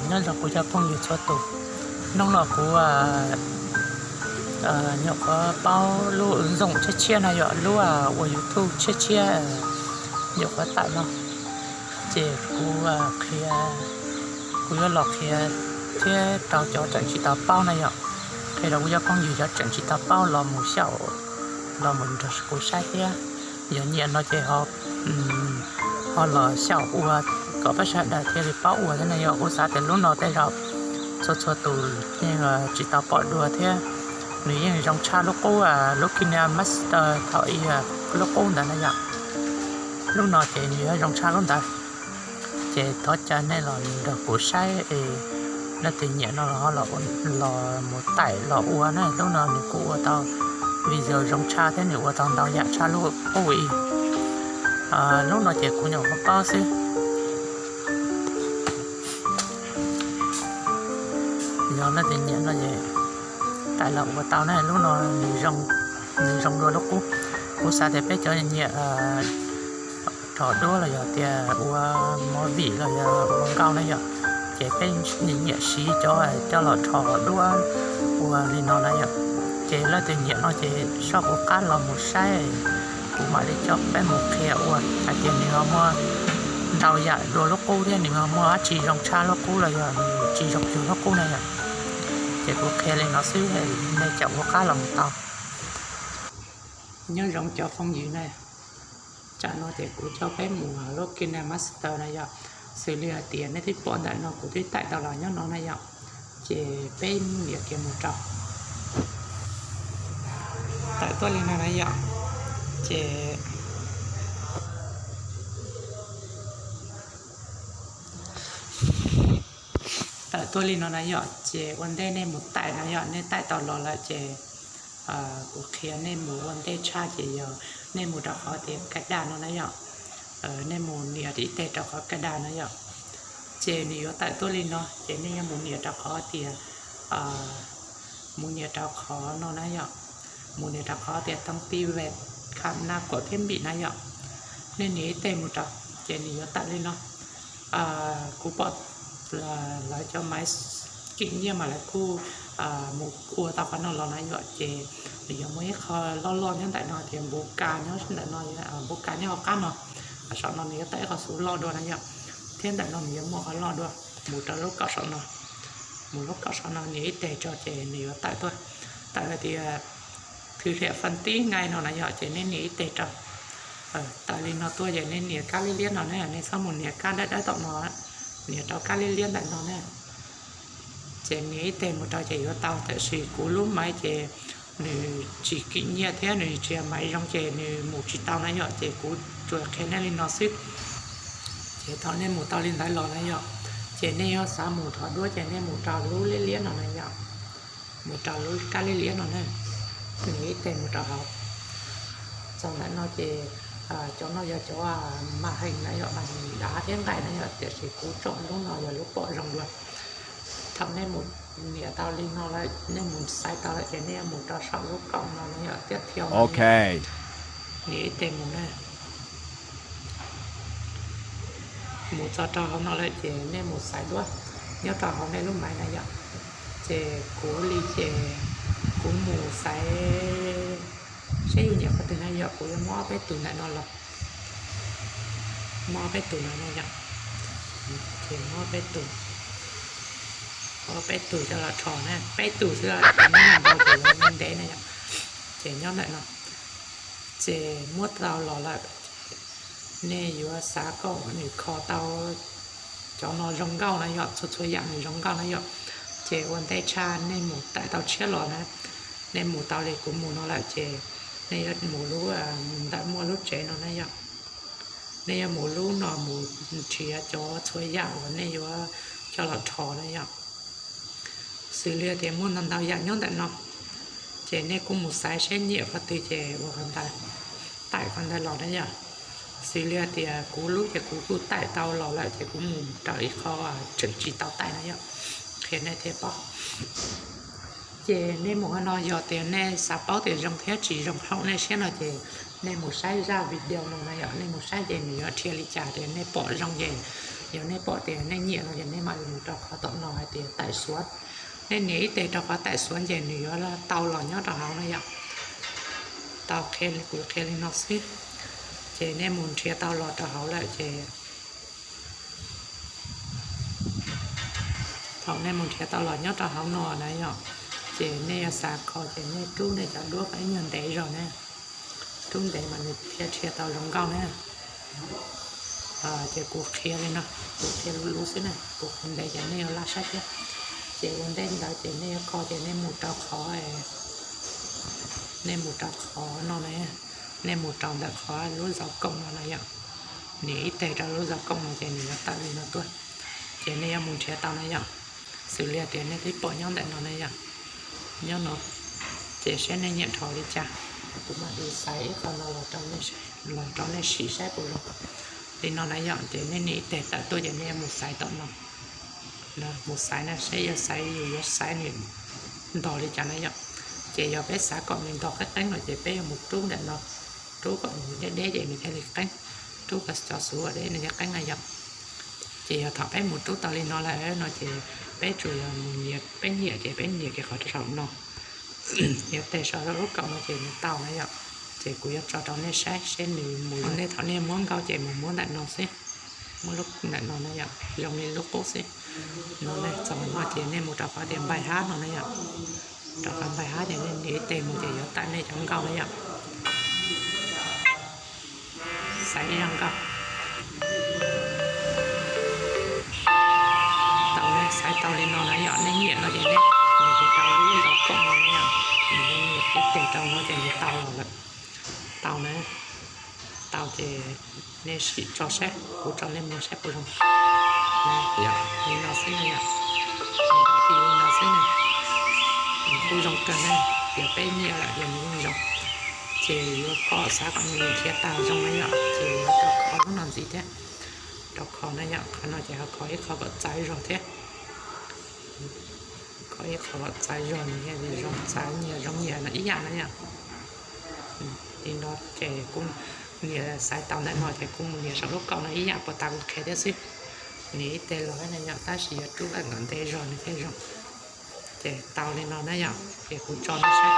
Nyob zoo kuv cov phooj ywg txhua tus, hnub no kuv nyuam qhuav paub lub ntxoom tshiab tshiab no yom, lub ua YouTube tshiab tshiab nyuam qhuav tawm no, ces kuv qhia, kuv yuav los qhia thiab rau cov tseem tsis tau paub na yom, qhia rau kuv cov phooj ywg cov tseem tsis tau paub los mus xyaum, los mus nrog kuv saib thiab. Yog nyiam no ces ho los xyaum ua kom peb sawv daws thiaj li paub ua thiab na yom. Kuv xav tias lub no tej zaum txhua txhua tus yeej tsis tau pom dua thiab. Nws yeej zoo tshaj lub qub, lub KineMaster thaum ub lub qub ntawd na yom. Lub no ces nws yuav zoo tshaj lub ntawd. Ces thov caw nej los nrog kuv saib es leej twg nyiam no los mus taim los ua na. Lub no nws kuj ua tau video zoo tshaj thiab nws ua tau ntau yam tshaj lub qub ib. Lub no ces kuv nyuam qhuav paub xwb. Yog leej twg nyiam no es taim los ua tau na. Lub no nws zoo dua lub qub. Kuv xav tias peb cov nyiam rho duab los yog tias ua movie los yog ua nkauj na yom, ces peb nyiam siv cov coj los rho duab ua li no na yom. Ces leej twg nyiam no ces soj kuv qab los mus saib, kuv mam li coj peb mus qhia ua hais tias nws ho muaj ntau yam dua lub qub thiab nws ho muaj dab tsi zoo tshaj lub qub los yog nws tsis zoo cuag lub qub na yom. Ces kuv qhia li no xwb, nej caum kuv qab los mus tau. Nyob zoo cov phooj ywg na, tsam no ces kuv coj peb mus lub KineMaster na yom. Xws li hais tias nej twb pom ntawm no kuv twb taim tau los nyob no na yom, ces peb nias kiag mus rau, tawm tuaj li no na yom, ces tawm tuaj li no na yom, ces ua ntej nej mus taim na yom, nej taim tau los lawm ces kuv qhia nej mus ua ntej tshaj ces yog nej mus rau qhov tias kav das no na yom. Nej mus nias ib teg rau qhov kav das no yom, ces nws yuav tawm tuaj li no ces nej yuav mus nias rau qhov tias, mus nias rau qhov no na yom, mus nias rau qhov tias thoob ti ve kham na kuam thiab npim na yom. Nej nias ib teg mus rau ces nws yuav tawm li no. Kuv pom lawv cov maiv kim nyiaj mas lawv kuj mus ua tau qhov no los na yom, ces nws yuav muaj ib qho loj loj nyob ntawm no tias npuv kas nyob ntawm no, npuv kas nyob hauv qab no, saum no nws yuav tawm ib qho xub loj dua na yom, thiab ntawm no nws yuav muaj qhov loj dua, mus rau lub kaum saum no, mus lub kaum saum no nias ib teg tso ces nws yuav tawm tuaj, tawm hais tias thwv hliam faj tib ngai no na yom, ces nej nias ib teg rau. Tawm li no tuaj ces nej nias kab liab liab no ne, nej txhob mus nias kab dawb dawb tom no, nias rau kab liab liab ntawm no ne. Ces nias ib teg mus rau ces yuav tau, tiam sis kuv lub maiv ces nws tsis kim nyiaj thiab nws tsis yog maiv zoo ces nws mus tsis tau na yom, ces kuv tsuas qhia nej li no xwb. Ces thaum nej mus tau li ntawd los na yom, ces nej yuav xav mus rho duab ces nej mus rau lub liab liab no na yom, mus rau lub kab liab liab no na, nias ib teg mus rau hauv. Txog ntawm no ces cov no yog cov mas hees na yom, mas hees dav thiab nqaim na yom, tiam sis kuv tsom lub no yog lub pom zoo dua. Thaum nej mus nias tau li no lawm, nej mus xaiv tau lawm ces nej yuav mus rau saum lub kaum no na yom, tiaj thiau no, nias ib teg mus na. Mus txog rau hauv no lawm ces nej mus xaiv duab nyob rau hauv nej lub maiv na yom. Ces kuv li ces kuv mus xaiv saib yus nyiam qhov twg na yom, kuv yuav muab ob peb tus ntawm no los, muab ob peb tus no na yom, ces muab ob peb tus, ob peb tus coj los rho na, peb tus xwb, ntev ntev na yom, ces nyob ntawm no. Ces muab tau los lawm, nej yuav xav kom nws kho tau cov no zoo nkauj na yom, txhua txhua yam nws zoo nkauj na yom, ces ua ntej tshaj nej mus taim tau tshiab los na, nej mus tau li kuv mus no lawm ces nej yuav mus lub ntawm muaj lub tsev no na yom. Nej yuav mus lub no mus nrhiav cov txhua yam uas nej yuav coj los rho na yom. Xws li tias muaj ntau ntau yam nyob ntawm no, ces nej kuj mus xaiv saib nyiam qhov twg ces ua qhov ntawd, taim qhov ntawd los na yom. Xws li tias kuv lub ces kuv kuj taim tau los lawm ces kuv mus rau ib qho tseem tsis tau taim na yom, qhia nej thiaj paub. Ces nej mus qhov no yog tias nej xav paub tias zoo thiab tsis zoo hauv nej siab no ces nej mus saib zaj video no na yom, nej mus saib ces nws yuav qhia li cas tias nej pom zoo ces Yog nej pom tias nej nyiam no ces nej mam li mus rau qhov tom no hais tias tải xuống. Nej nias ib teg rau qhov tải xuống ces nws yuav tau los nyob rau hauv no yom. Tau qhia, kuv qhia li no xwb. Ces nej mus nrhiav tau los rau hauv lawm ces thaum nej mus nrhiav tau los nyob rau hauv no na yom, ces nej yuav xav kho ces nej rub nej cov duab kom ib nyuag ntev zog na. Rub ntev mas nws thiaj nrhiav tau zoo nkauj na. Ces kuv qhia li no, kuv qhia luv luv xwb na, kuv qhia ntev ces nej yuav laj saib thiab. Ces ua ntej ntawd ces nej yuav kho ces nej mus rau qhov, nej mus rau qhov no na, nej mus rau ntawm qhov lub dấu cộng no na yom. Nias ib teg rau lub dấu cộng no ces nws yuav tawm li no tuaj. Ces nej yuav mus nrhiav tau na yom. Xws li tias nej twb pom nyob ntawm no na yom, nyob no, ces seb nej nyiam dhau li cas, kuv mam li xaiv ib qho no los rau nej sim saib puas zoo. Li no na yom, ces nej nias ib teg tawm tuaj ces nej yuav mus xaiv tom no. Mus xaiv na, seb yuav xaiv, yus yuav xaiv nws ntog li cas na yom. Ces yog peb xav kom nws ntog qeeb qeeb no ces peb yuav mus rub ntawm no, rub kom nws deb deb ces nws thiaj li qeeb, rub kom cov xuv deb nws thiaj qeeb na yom. Ces yog thaum peb mus rub tau li no lawm no ces peb tsuas yog mus nias, peb nyiam ces peb nias kiag qhov rau saum no, nias teg saum lub kaum no ces nws tau na yom. Ces kuv yuav tso rau nej saib seb nws mus zoo. Nej thaum nej muab nkauj ces mus muab ntawm no xwb, muab lub ntawm no na yom, zoo li lub qub xwb. No nej txog no ces nej mus rau qhov tias npai hab no na yom. Rau qhov npai hab ces nej nias ib teg mus ces yuav tawm nej cov nkauj na yom. Xaiv ib zaj nkauj. Tau, xaiv tau li no na yom, nej nyiam no ces nej nias rau lub dấu cộng no na yom, nias ib teg rau no ces nws tau los lawm. Tau na, tau ces nej sim tso saib, kuv tso nej mus saib puas zoo. Li no xwb na yom, li no xwb na, nws kuj zoo kawg na, yog peb nyiam lawm ces nws yeej zoo. Ces yuav kom xav kom nws nrhiav tau zoo na yom, ces yuav rau kho lub no ntxiv thiab. Rau kho na yom, qhov no ces ho kho ib qho kom txawv zog thiab. Kho ib qho kom txawv zog, nws thiaj li zoo txawv, nyias zoo nyias no ib yam na yom. Li no ces kuv nias xaiv tau ntawm no ces kuv mus nias saum lub kaum no ib yam puas tas kuv qhia thiab xwb. Nias ib teg los na yom, tab sis yuav rub kom ntev zog nws thiaj zoo. Ces tau li no na yom, ces kuv tso nej saib.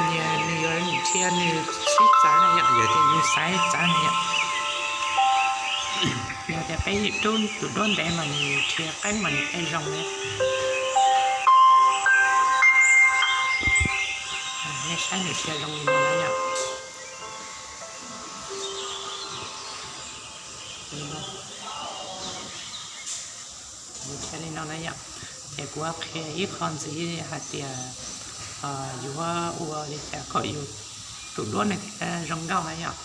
Nias nws yuav nrhiav nws sib txawv na yom, yog tias nws xaiv txawv na yom. Yog tias peb rub tus duab ntev mas nws nrhiav qeeb mas nws thiaj zoo na. Nej saib nws nrhiav zoo li no na yom. Nws nrhiav li no na yom. Ces kuv qhia ib qho ntxiv hais tias yuav ua li cas kom yus tus duab nws thiaj zoo nkauj na yom.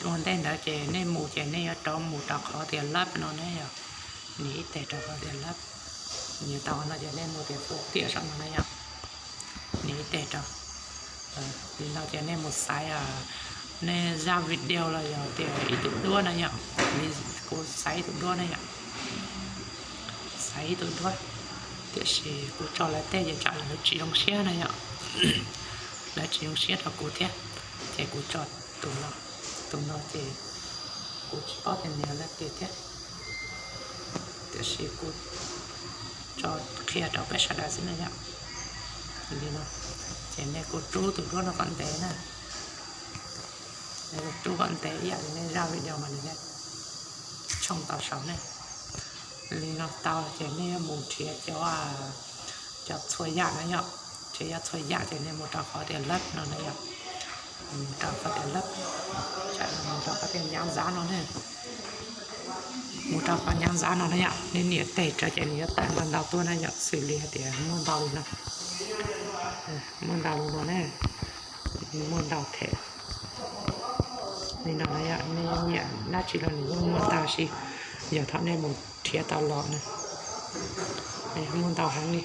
Ua ntej ntawd ces nej mus ces nej yuav rov mus rau qhov tias lab no na yom. Nias ib teg rau qhov tias lab, nias tau no ces nej mus tias fuv tiam saum no na yom. Nias ib teg rau. Li no ces nej mus xaiv, nej zaj video los yog tias ib tug duab na yom. Kuv xaiv ib tug duab na yom. Xaiv ib tug duab, tiam sis kuv tso lawv tej ces tsam lawv tsis zoo siab na yom. Lawv tsis zoo siab rau kuv thiab, ces kuv tso tus no. Tus no ces kuv tsis paub tias nws yog leej twg thiab, tiam sis kuv tso qhia rau peb sawv daws xwb na yom. Li no, ces nej kuj rub tus duab no kom ntev na. Nej rub kom ntev ib yam li nej zaj video mas nws thiaj tshooj tau saum ne. Li no tau ces nej yuav mus nrhiav cov, cov txhua yam na yom. Nrhiav cov txhua yam ces nej mus rau qhov tias lab no na yom. Mus rau qhov tias lab, mus rau qhov tias nyav ntxav no ne. Mus rau qhov nyav ntxav no na yom, nej nias teg rau ces nws yuav tawm ntau ntau tuaj na yom, xws li hais tias muaj ntau li no, muaj ntau li no na, muaj ntau thiab. Li no na yom, nej nyiam dab tsi los nws yeej muaj ntau, tab sis yog thaum nej mus nrhiav tau los na, muaj ntau heev li.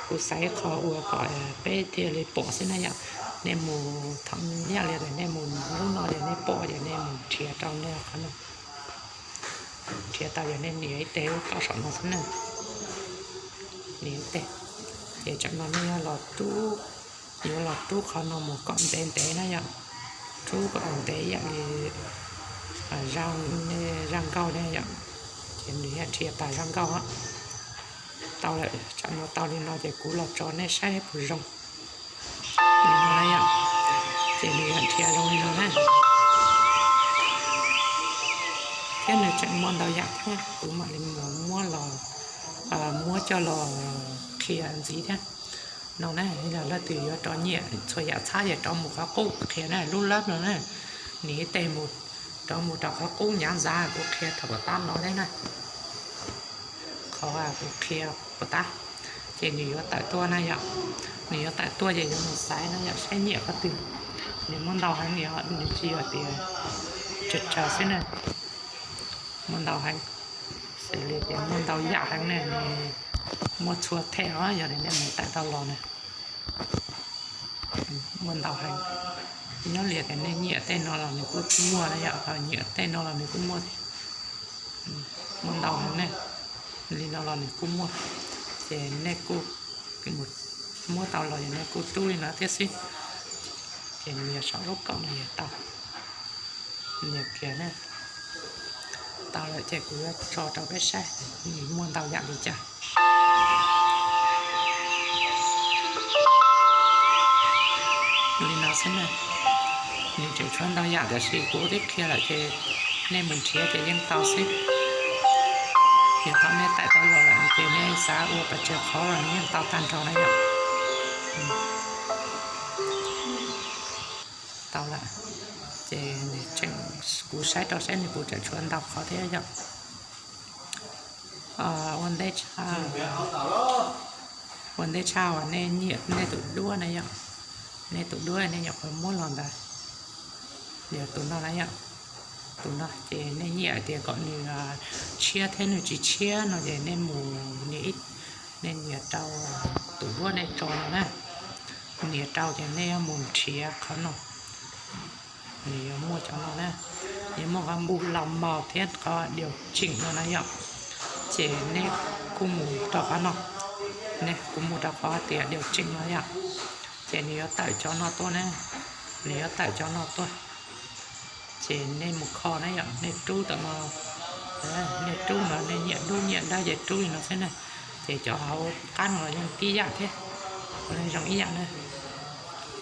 Kuv xaiv qhov uas kom peb thiaj li pom xwb na yom. Nej mus thaum ib yam li tias nej mus lub no ces nej pom ces nej mus nrhiav rau nej qhov no. Nrhiav tau yog nej nias ib teg lub kaum saum no xwb na. Nias ib teg, ces tsam no nej yuav los rub, yuav los rub qhov no mus kom ntev ntev na yom. Rub kom ntev ib yam li zaj nkauj ne yom. Ces nws yog nrhiav tas zaj nkauj. Tau lawm, tsam no tau li no ces kuv los tso nej saib puas zoo. Li no na yom, ces nws yog nrhiav zoo li no na. Thiab nws tseem muaj ntau yam thiab, kuv mam li mus muab los, muab coj los qhia ntxiv thiab. No na, yog leej twg yuav rov nyiam txhua yam txhab ces rov mus qhov qub qhia na, lub lab no na. Nws ib teg mus, rov mus rau qhov qub nyav ntxav kuv qhia thaum puas tab no thiab na. Qhov kuv qhia puas tab, ces nws yuav tawm tuaj na yom. Nws yuav tawm tuaj ces yuav mus xaiv na yom, saib nyiam qhov twg. Nws muaj ntau heev yom, nws tsis yog tias tsawg tsawg xwb na. Muaj ntau heev, xws li tias muaj ntau yam heev ne, nws muaj txhua them os, yog li nej mus tawm tau los na. Muaj ntau heev, nyob li tias nej nyiam tej no los nws kuj muaj na yom, nyiam tej no los nws kuj muaj thiab. Muaj ntau heev ne, li no los nws kuj muaj, ces nej kuj muab tau los yog nej kuj rub li no thiab xwb. Ces nws yog saum lub kaum no yog tau. Nias kiag na. Tau lawm ces kuv yuav tso rau peb saib nws muaj ntau yam li cas. Li no xwb na, nws tseem tshuav ntau yam tiam sis kuv twb qhia lawm ces nej mus nrhiav ces yeej tau xwb. Yog thaum nej tawm tau los lawm ces nej xav ua pes tsawg qhov los nws yeej tau tag nrho na yom. Tau lawm, ces nws tseem, kuv saib rau saib nws kuj tseem tshuav ntau qhov thiab yom. Ua ntej tshaj, ua ntej tshaj uas nej nyiam nej tus duab na yom, nej tus duab nej nyuam qhuav muab los ntawd, yog tus no na yom, tus no ces nej nyiam tias kom nws tshiab thiab nws tsis tshiab no ces nej mus, nej nias rau tus duab nej tso no na, nias rau ces nej yuav mus nrhiav qhov no. Nws yuav muaj cov no na, yuav muaj qhov npuj los maus thiab qhov diaus tseem no na yom. Ces nej kuj mus rau qhov no, nej kuj mus rau qhov tias diaus tseem no yom. Ces nws yuav tawm cov no tuaj na, nws yuav tawm cov no tuaj. Ces nej mus kho na yom, nej rub tau no, nej rub no, nej nyiam dub nyiam dawb ces rub li no xwb na. Ces cov hauv qab no los yeej tib yam thiab, ua zoo ib yam na,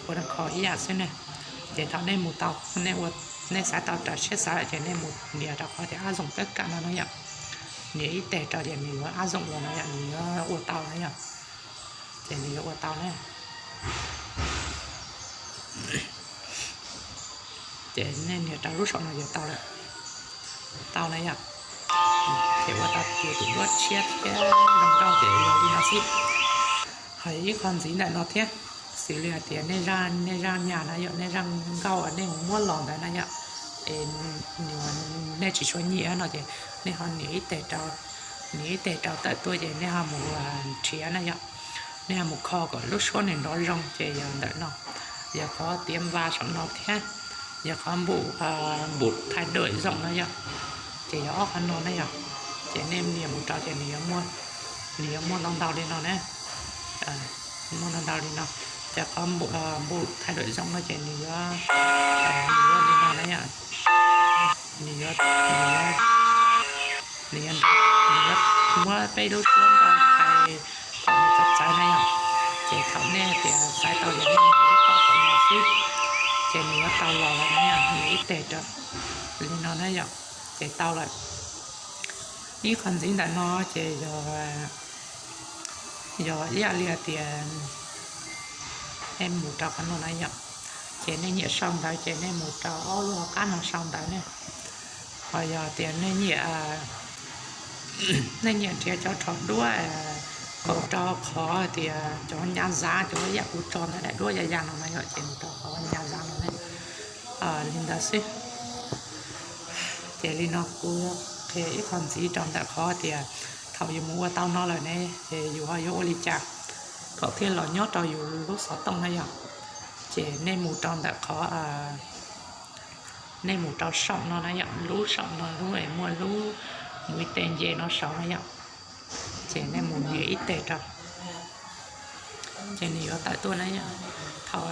ua kho ib yam xwb na. Ces thaum nej mus tau, nej xav tau raws siab xav lawm ces nej mus nias rau qhov tias áp dụng tất cả no na yom. Nias ib teg rau ces nws yuav áp dụng los no yom, nws yuav ua tau na yom. Ces nws yuav ua tau na. Ces nej nias rau lub saum no yuav tau lawm. Tau na yom. Ces ua tau ces tus duab tshiab thiab zoo nkauj ces yog li no xwb. Ho ib qho ntxiv ntawm no thiab, xws li hais tias nej zaj nyas na yom, nej zaj nkauj nej mus muab los ntawd na yom, es nej tsis tshua nyiam no ces nej ho nias ib teg rau, nias ib teg rau tawm tuaj ces nej ho mus nrhiav na yom. Nej ho mus kho kom lub suab nws nrov zoo ces yog ntawm no, yog qhov tiav npas saum no thiab, yog qhov npum, npum thaij dawm zoo na yom, ces yog ob qhov no na yom. Ces nej nias mus rau ces nws yuav muaj ntau ntau li no na, muaj ntau ntau li no. Ces qhov npum thaij dawm zoo no ces nws yuav, nws yuav li no na yom, nws yuav, nws yuav, nws yuav muab peb lub suab nqa hais kom nws txawv txawv na yom. Ces thaum nej tias xaiv tau yog nej mus kom kom no xwb, ces nws yuav tau los lawm na yom, nws ib teg rau li no na yom, ces tau lawm. Ib qho ntxiv ntawm no ces yog, yog ib yam li hais tias nej mus rau qhov no na yom, ces nej nyiam sau ntawv ces nej mus rau ob lub hauv qab no sau ntawv ne. Ho yog tias nej nyiam, nej nyiam nrhiav cov rho duab, kom rau qhov tias cov nyav zav, cov yam kuv tso ntawm daim duab ya ya no na yom, ces mus rau qhov nyav zav no ne. Li ntawd xwb. Ces li no kuv qhia ib qho ntxiv rau ntawm qhov tias thaum yus mus ua tau no lawm ne, ces yus ho yuav ua li cas kom thiaj los nyob rau yus lub xov tooj na yom. Ces nej mus rau ntawm qhov, nej mus rau saum no na yom, lub saum no lub es muaj lub mus ib teg nce no saud na yom. Ces nej mus nias ib teg rau, ces nws yuav tawm tuaj na yom. Thaum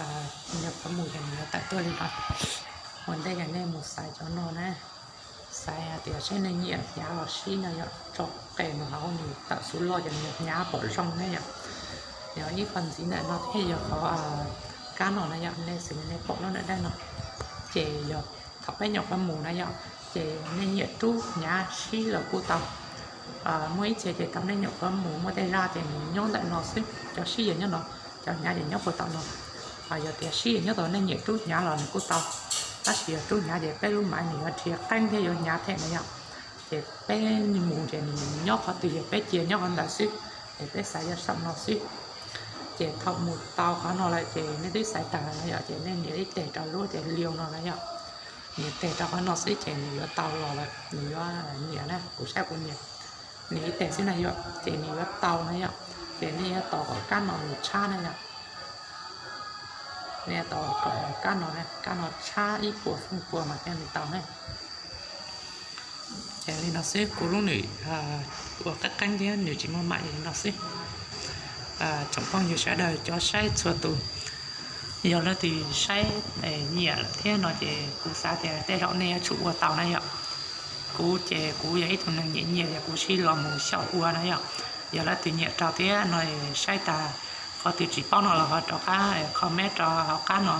nyuam qhuav mus ces nws yuav tawm tuaj li no. Ua ntej ces nej mus xaiv cov no na. Xaiv hais tias saib nej nyiam hnyav los sib no yom, tso qe mus hauv nws tawm xub loj ces nws hnyav pom zoo ne yom. Yog ib qho ntxiv ntawm no thiab yog qhov kab no na yom, nej xws li nej pom lub ntawm dab no, ces yog thaum peb nyuam qhuav mus na yom, ces nej nyiam rub hnyav sib los kuj tau. Muaj ib txhia ces thaum nej nyuam qhuav mus muaj tej zaj ces nws nyob ntawm no xwb, cov sib yog nyob no, cov hnyav ces nyob puag tom no. Yog tias sib yog nyob tom nej nyiam rub hnyav los nws kuj tau, tab sis yog rub hnyav ces peb lub maiv nws yuav dhia qeeb thiab yuav hnyav thiab na yom. Ces peb mus ces nws nyob qhov twg yog peb cia nyob qhov ntawd xwb, es peb xaiv yog saum no xwb. Ces thaum mus tau qhov no lawm ces nej twb xaiv tag no yom, ces nej nias ib teg rau lub tias liu no na yom. Nias teg rau qhov no xwb ces nws yuav tau los lawm, nws yuav nyiam na, kuv saib kuv nias, nias ib teg xwb na yom, ces nws yuav tau na yom. Ces nej yuav tos kom kab no nws tshab na yom. Nej tos kom kab no, kab no tshab ib puas feem pua mas thiaj li tau ne. Ces li no xwb, kuv lub nws ua qeeb qeeb thiab nws tsis muaj mam li no xwb. Tsoom phooj ywg sawv daws cov saib txhua tus, yog leej twg saib nyiam lawm thiab no ces kuv xav tias tej zaum nej yuav tsum ua tau na yom. Kuv ces kuv yog ib tug neeg nyiam nyiam ces kuv sib los mus xyaum ua na yom. Yog leej twg nyiam rau thiab no saib tas qhov twg tsis paub no los ho rov qab comment rau hauv qab no,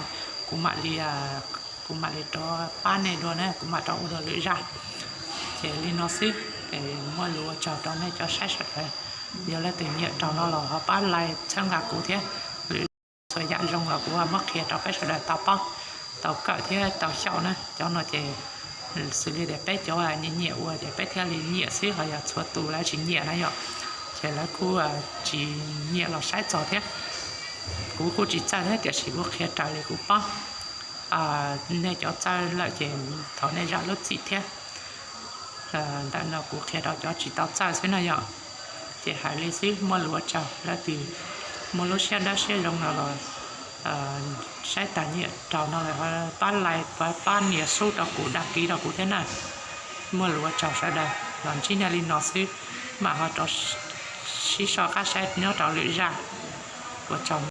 kuv mam li, kuv mam li rov pab nej dua na, kuv mam rov ua dua lwm zaj. Ces li no xwb, muaj lus ua tsaug rau nej cov saib sawv daws. Yog leej twg nyiam rau no los ho pab like txhawb nqa kuv thiab. Lwm txhua yam zoo los kuv muab qhia rau peb sawv daws tau paub, tau kawm thiab tau xyaum na. Cov no ces xws li tias peb cov nyiam nyiam ua ces peb thiaj li nyiam xwb, ho yog txhua tus lawv tsis nyiam na yom, ces lawv kuj tsis nyiam los saib txog thiab. Kuv kuj tsis txawj thiab tiam sis kuv qhia raws li kuv paub. Nej cov txawj lawm ces thov nej zam lub txim thiab. Ntawm no kuv qhia rau cov tsis tau txawj xwb na yom. Ces hais li xwb, muaj lus ua tsaug. Leej twg muaj lub siab dawb siab zoo no los saib tas nyiam rau no los pab like, pab nias sub rau kuv, đăng ký rau kuv thiab na. Muaj lus ua tsaug sawv daws, los ntsib nej li no xwb, mam ho rov sib sau qab saib nyob rau lwm zaj. Ua tsaug.